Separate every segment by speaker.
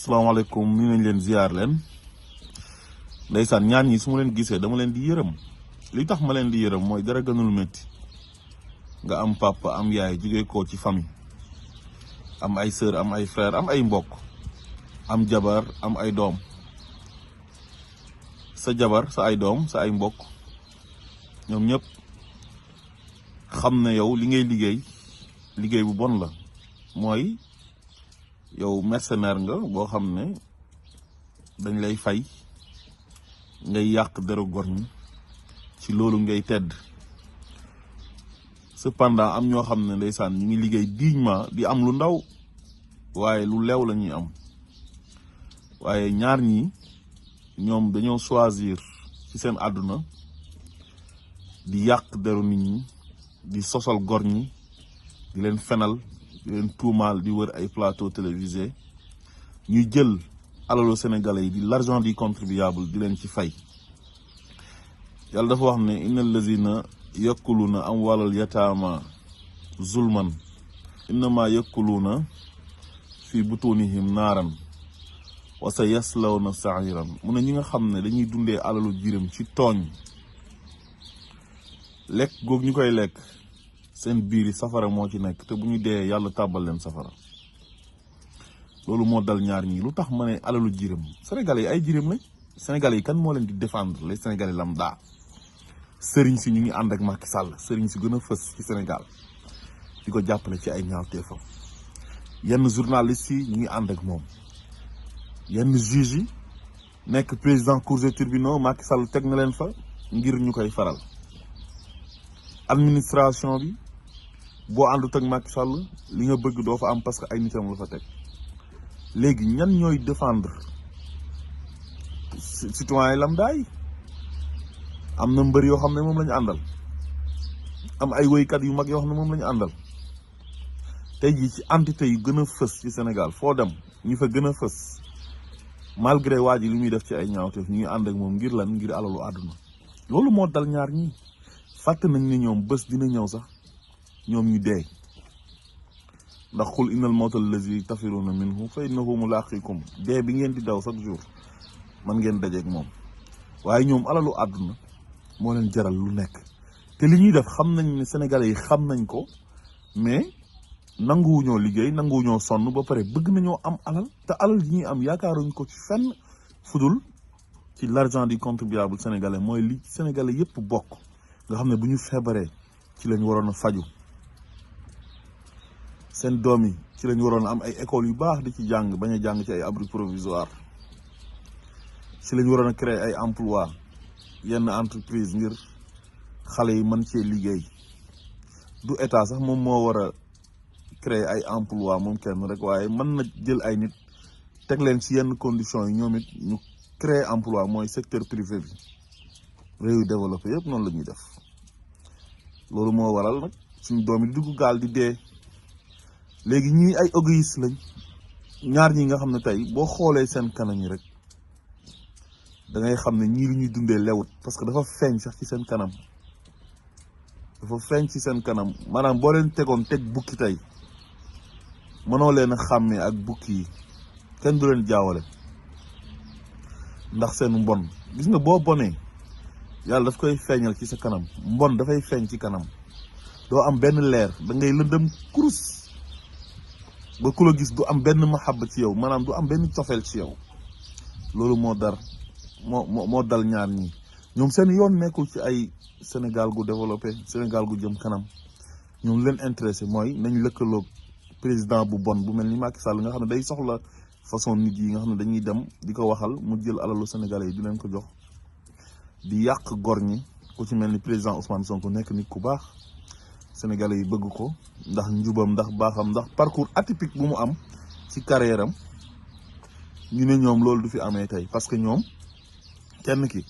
Speaker 1: salaamaaleykum ñu nañ leen ziar leen ndeysaan ñaan ñi su ma leen gisee dama leen di yërëm li tax ma leen di yërëm mooy dara gënul métti nga am papa am yaay jóge ko ci famille am ay sœur am ay frère am ay mbokk am jabar am ay doom sa jabar sa ay doom sa ay mbokk ñoom ñëpp xam ne yow li ngay liggéey bu bon la mooy yow mercenaire nga boo xam ne dañ lay fay ngay yàq deru gor ñi ci loolu ngay tedd cependant am ñoo xam ne ndeysaan ñu ngi liggéey dignement di am lu ndaw waaye lu leew la ñuy am waaye ñaar ñi ñoom dañoo choisir ci seen àdduna di yàq deru nit ñi di sosal gor ñi di leen fenal di leen tuumaal di wër ay plateau télévisé ñuy jël alalu sénégalais yi di l'argent du contribuable di leen ci fay yàlla dafa wax ne innal lazina yakuluna amwalal yataama zulman innama yakuluna fi butunihim naaran wa sa yaslawna sa'iran mu ne ñi nga xam ne dañuy dundee alalu jirim ci tooñ lekk goog ñu koy lekk seen biir safara moo ci nekk te bu ñu dee yàlla tàbbal leen safara loolu moo dal ñaar ñi lu tax ma ne alalu jirim sénégalais yi ay jirim lañ sénégalais yi kan moo leen di défendre les sénégalais lambda sëriñ si ñu ngi ànd ak Macky Sall sëriñ si gën a fës ci Sénégal di ko jàppale ci ay ñaawteefam yenn journalistes yi ñu ngi ànd ak moom yenn juges yi nekk président cours et tribunaux Macky Sall teg na leen fa ngir ñu koy faral administration bi boo àndut ak Macky Sall li nga bëgg doo fa am parce que ay nitam la fa teg léegi ñan ñooy défendre citoyen lambda yi am na mbër yoo xam ne moom la ñu àndal am ay woykat yu mag yoo xam ne moom la ñu àndal tey jii ci entité yu gën a fës ci Sénégal foo dem ñu fa gën a fës malgré waa ji li muy def ci ay ñaawteef ñu ngi ànd ak moom ngir lan ngir alalu àdduna loolu moo dal ñaar ñi fàtte nañ ne ñoom bés dina ñëw sax ñoom ñu dee ndax xul innal mawtal lazi tafiruna minhu fa innahu mulaqikum dee bi ngeen di daw chaque jour man ngeen dajeeg moom waaye ñoom alalu àdduna moo leen jaral lu nekk te li ñuy def xam nañ ne sénégalais yi xam nañ ko mais nanguwuñoo liggéey nanguwuñoo sonn ba pare bëgg nañoo am alal te alal yi ñuy am yaakaaruñ ko ci fenn fudul ci l'argent du contribuable sénégalais mooy li sénégalais yépp bokk nga xam ne bu ñu feebaree ci lañ waroon a faju seen doom yi ci lañ waroon a am ay écoles yu baax di ci jàng bañ a jàng ci ay abri provisoire ci lañ waroon a créer ay emploi yenn entreprise ngir xale yi mën cee liggéey du état sax moom moo war a créer ay emploi moom kenn rek waaye mën na jël ay nit teg leen ci yenn conditions yi ñoom it ñu créer emploi mooy secteur privé bi réew yu développé yëpp noonu la ñuy def loolu moo waral nag suñu doom yi di dugg gaal di dee léegi ñii ay égoïste lañ ñaar ñi nga xam ne tey boo xoolee seen kanam yi rek da ngay xam ne ñii li ñuy dundee lewut parce que dafa feeñ sax ci seen kanam dafa feeñ ci seen kanam maanaam boo leen tegoon teg bukki tey mënoo leen a xàmmee ak bukki yi kenn du leen jaawale ndax seen mbon gis nga boo bonee yàlla daf koy feeñal ci sa kanam mbon dafay feeñ ci kanam doo am benn leer da ngay lëndëm kurus ba ku la gis du am benn mahabba ci yow maanaam du am benn cofeel ci yow loolu moo dal ñaar ñi ñoom seen yoon nekkul ci ay Sénégal gu développé Sénégal gu jëm kanam ñoom leen intéressé mooy nañ lëkkaloog président bu bon bu mel ni Macky Sall nga xam ne day soxla façon nit yi nga xam ne dañuy dem di ko waxal mu jël alalu sénégalais yi di leen ko jox di yàq gor ñi ku ci mel ni président Ousmane Sonko nekk nit ku baax sénégalais yi bëgg ko ndax njubam ndax baaxam ndax parcours atypique bu mu am ci carrière am ñu ne ñoom loolu du fi amee tey parce que ñoom kenn ki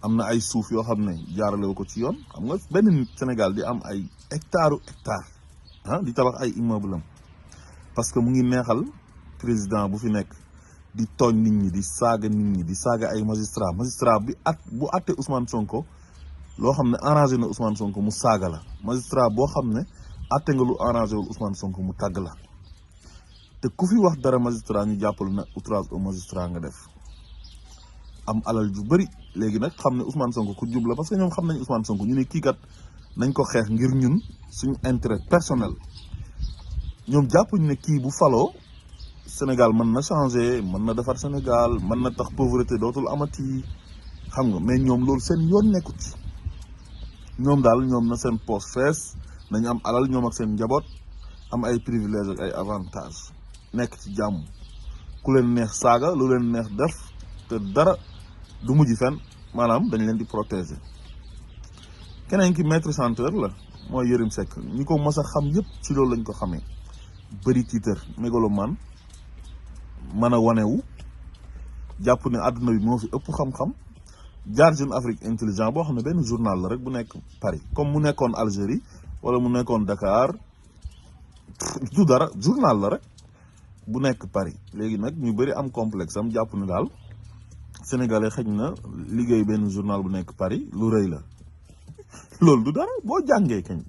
Speaker 1: am na ay suuf yoo xam ne jaarale ko ci yoon xam nga benn nit Sénégal di am ay hectare di tabax ay immeuble am parce que mu ngi neexal président bu fi nekk di tooñ nit ñi di saaga nit ñi di saaga ay magistrat bu atte Ousmane Sonko loo xam ne arrangé na Ousmane Sonko mu saaga la magistrat boo xam ne atte nga lu arrangé wul Ousmane Sonko mu tàgg la te ku fi wax dara magistrat ñu jàppal na outrage au magistrat nga def am alal ju bëri léegi nag xam ne Ousmane Sonko ku jub la parce que ñoom xam nañ Ousmane Sonko ñu ne kii kat nañ ko xeex ngir ñun suñu intérêt personnel ñoom jàppuñ ne kii bu faloo Sénégal mën na changer mën na defar Sénégal mën na tax pauvreté dootul amati xam nga mais ñoom loolu seen yoon nekkut ci ñoom daal ñoom na seen poche fees nañu am alal ñoom ak seen njaboot am ay privilèges ak ay avantages nekk ci jàmm ku leen neex saaga lu leen neex def te dara du mujj fenn maanaam dañ leen di protéger. keneen ki maître chanteur la mooy Yérim Seck ñi ko mos a xam yëpp ci loolu lañ ko xamee bëri tiitër mégalomane mën a wanewu jàpp ne àdduna bi moo fi ëpp xam-xam jaar Jeune Afrique Intelligent boo xam ne benn journal la rek bu nekk Paris comme mu nekkoon Algérie wala mu nekkoon Dakar du dara journal la rek bu nekk Paris léegi nag ñu bëri am complexe am jàpp ne daal sénégalais xëj na liggéey benn journal bu nekk Paris lu rëy la loolu du dara boo jàngee kañ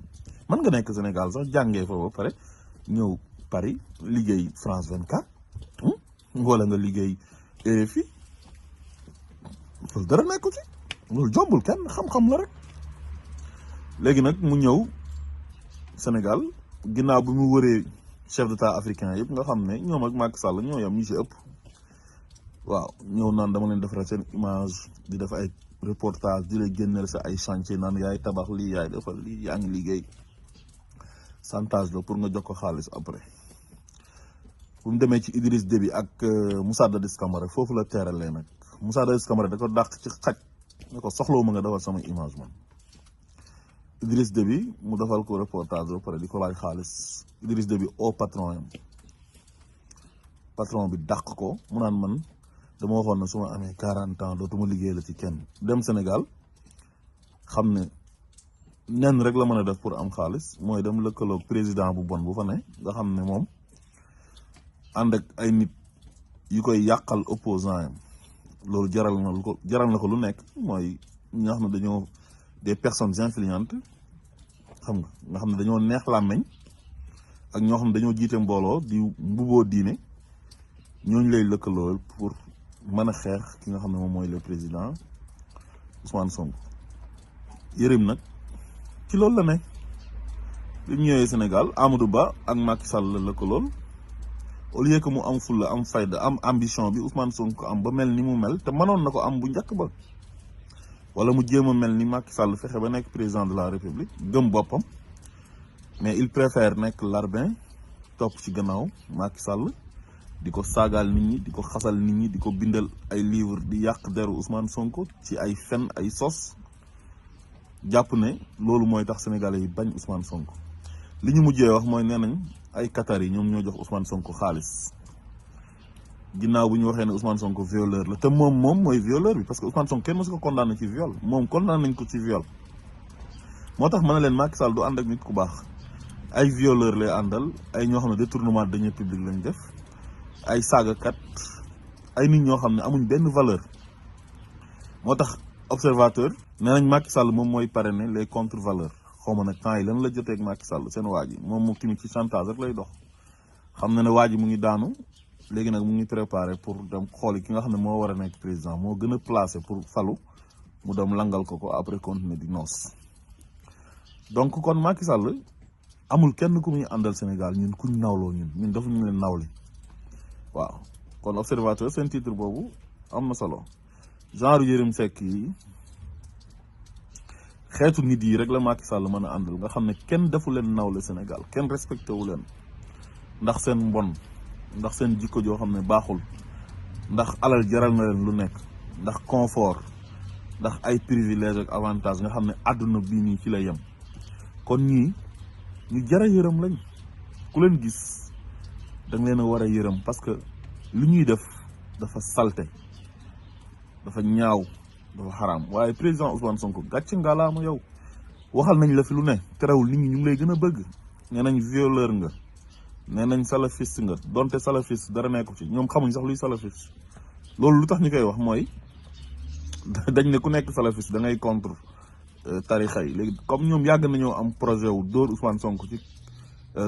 Speaker 1: mën nga nekk Sénégal sax jàngee fa ba pare ñëw Paris liggéey France 24 wala nga liggéey RFI loolu dara nekku ci loolu jombul kenn xam-xam la rek léegi nag mu ñëw Sénégal ginnaaw bi mu wëree chef d'état africain yëpp nga xam ne ñoom ak Macky Sall ñoo yam ñu ci ëpp waaw ñëw naan dama leen defaral seen image di def ay reportage di lay génneel sa ay chantier naan yaay tabax lii yaay defal lii yaa ngi liggéey chantage la pour nga jox ko xaalis après bu mu demee ci Idriss Déby ak Moussa Dadis Camara foofu la teeralee nag Moussa Dadis Camara da ko dàq ci xaj ne ko soxlawu ma nga defal sama image man Idriss Déby mu defal ko reportage ba pare di ko laaj xaalis Idriss Déby au patron bi dàq ko mu naan man dama waxoon na su ma amee 40 ans dootuma liggéey la ci kenn dem Sénégal xam ne nen rek la mën a def pour am xaalis mooy dem lëkkaloog président bu bon bu fa ne nga xam ne moom ànd ak ay nit yu koy yàqal opposant yam loolu jaral na ko lu nekk mooy ñi nga xam ne dañoo des personnes influentes xam nga xam ne dañoo neex làmmeñ ak ñoo xam ne dañoo jiite mbooloo di mbuboo diine ñooñu lay lëkkaloo pour mën a xeex ki nga xam ne moom mooy le président Ousmane Sonko. Yérim nag ci loolu la ne li mu ñëwee Sénégal Amadou Ba ak Macky Sall la lëkkalool au lieu que mu am fulla am fayda am ambition bi Ousmane Sonko am ba mel ni mu mel te mënoon na ko am bu njëkk ba wala mu jéem a mel ni Macky Sall fexe ba nekk président de la République gëm boppam mais il préfère nekk larbin topp ci gannaaw Macky Sall di ko saagaal nit ñi di ko xasal nit ñi di ko bindal ay livre di yàq deru Ousmane Sonko ci ay fen ay sos jàpp ne loolu mooy tax sénégalais yi bañ Ousmane Sonko li ñu mujjee wax mooy nee nañ ay Qatar yi ñoom ñoo jox Ousmane Sonko xaalis ginnaaw bu ñu waxee ne Ousmane Sonko violeur la te moom mooy violeur bi parce que Ousmane Sonko kenn mësu ko condamné ci viol moom condamné nañ ko ci viol moo tax mën na leen Macky Sall du ànd ak nit ku baax ay violeur lay àndal ay ñoo xam ne détournement de deniers publics lañ def ay saagakat ay nit ñoo xam ne amuñ benn valeur moo tax observateur nee nañ Macky Sall moom mooy parrainer les contre valeurs xaw ma nag temps yi lan la jotee ak Macky Sall seen waa ji moom tamit ci chantage rek lay dox xam na ne waa ji mu ngi daanu léegi nag mu ngi préparé pour dem xooli ki nga xam ne moo war a nekk président moo gën a placé pour falu mu dem langal ko après continuer di noos donc kon Macky Sall amul kenn ku muy àndal Sénégal ñun kuñ nawloo ñun dafa ñu leen nawli waaw kon observateur seen titre boobu am na solo genre Yérim Seck yi xeetu nit yi rek la Macky Sall mën a àndal nga xam ne kenn defu leen nawle Sénégal kenn respecté wu leen ndax seen mbon ndax seen jikko joo xam ne baaxul ndax alal jaral na leen lu nekk ndax confort ndax ay privilège ak avantage nga xam ne àdduna bii nii ci la yem kon ñii ñu jara yërëm lañ ku leen gis da nga leen a war a yërëm parce que li ñuy def dafa salte dafa ñaaw dafa xaraam waaye président Ousmane Sonko gàcce ngalaama yow waxal nañ la fi lu ne terewul nit ñi ñu ngi lay gën a bëgg nee nañ violeur nga nee nañ salafiste nga donte salafiste dara nekku ci ñoom xamuñ sax luy salafiste loolu lu tax ñu koy wax mooy dañ ne ku nekk salafiste da ngay contre tarixa yi léegi comme ñoom yàgg nañoo am projet wu dóor Ousmane Sonko ci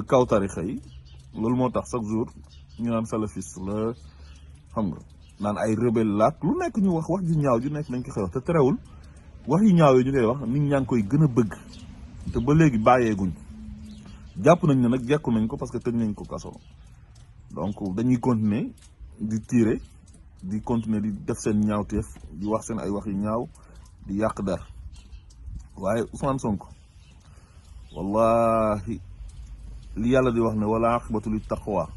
Speaker 1: kaw tarixa yi loolu moo tax chaque jour ñu naan salafiste la xam nga naan ay rebelle laak lu nekk ñu wax ju ñaaw ju nekk nañ ko xew te terewul wax yu ñaaw yi ñu koy wax nit ñaa ngi koy gën a bëgg te ba léegi bàyyeeguñ jàpp nañ ne nag jekku nañ ko parce que tëj nañ ko kaso donc dañuy continuer di tirer di continuer di def seen ñaawteef di wax seen ay wax yu ñaaw di yàq dar waaye Ousmane Sonko wallahi li yàlla di wax ne wala aqibatu li taqwa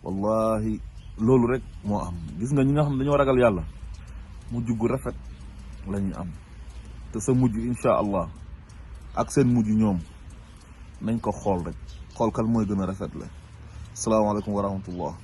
Speaker 1: wallahi loolu rek moo am gis nga ñi nga xam ne dañoo ragal yàlla mujj gu rafet la ñu am te sa mujj incha allah ak seen mujj ñoom nañ ko xool rek xool kan mooy gën a rafet la salaamaaleykum wa rahmatullah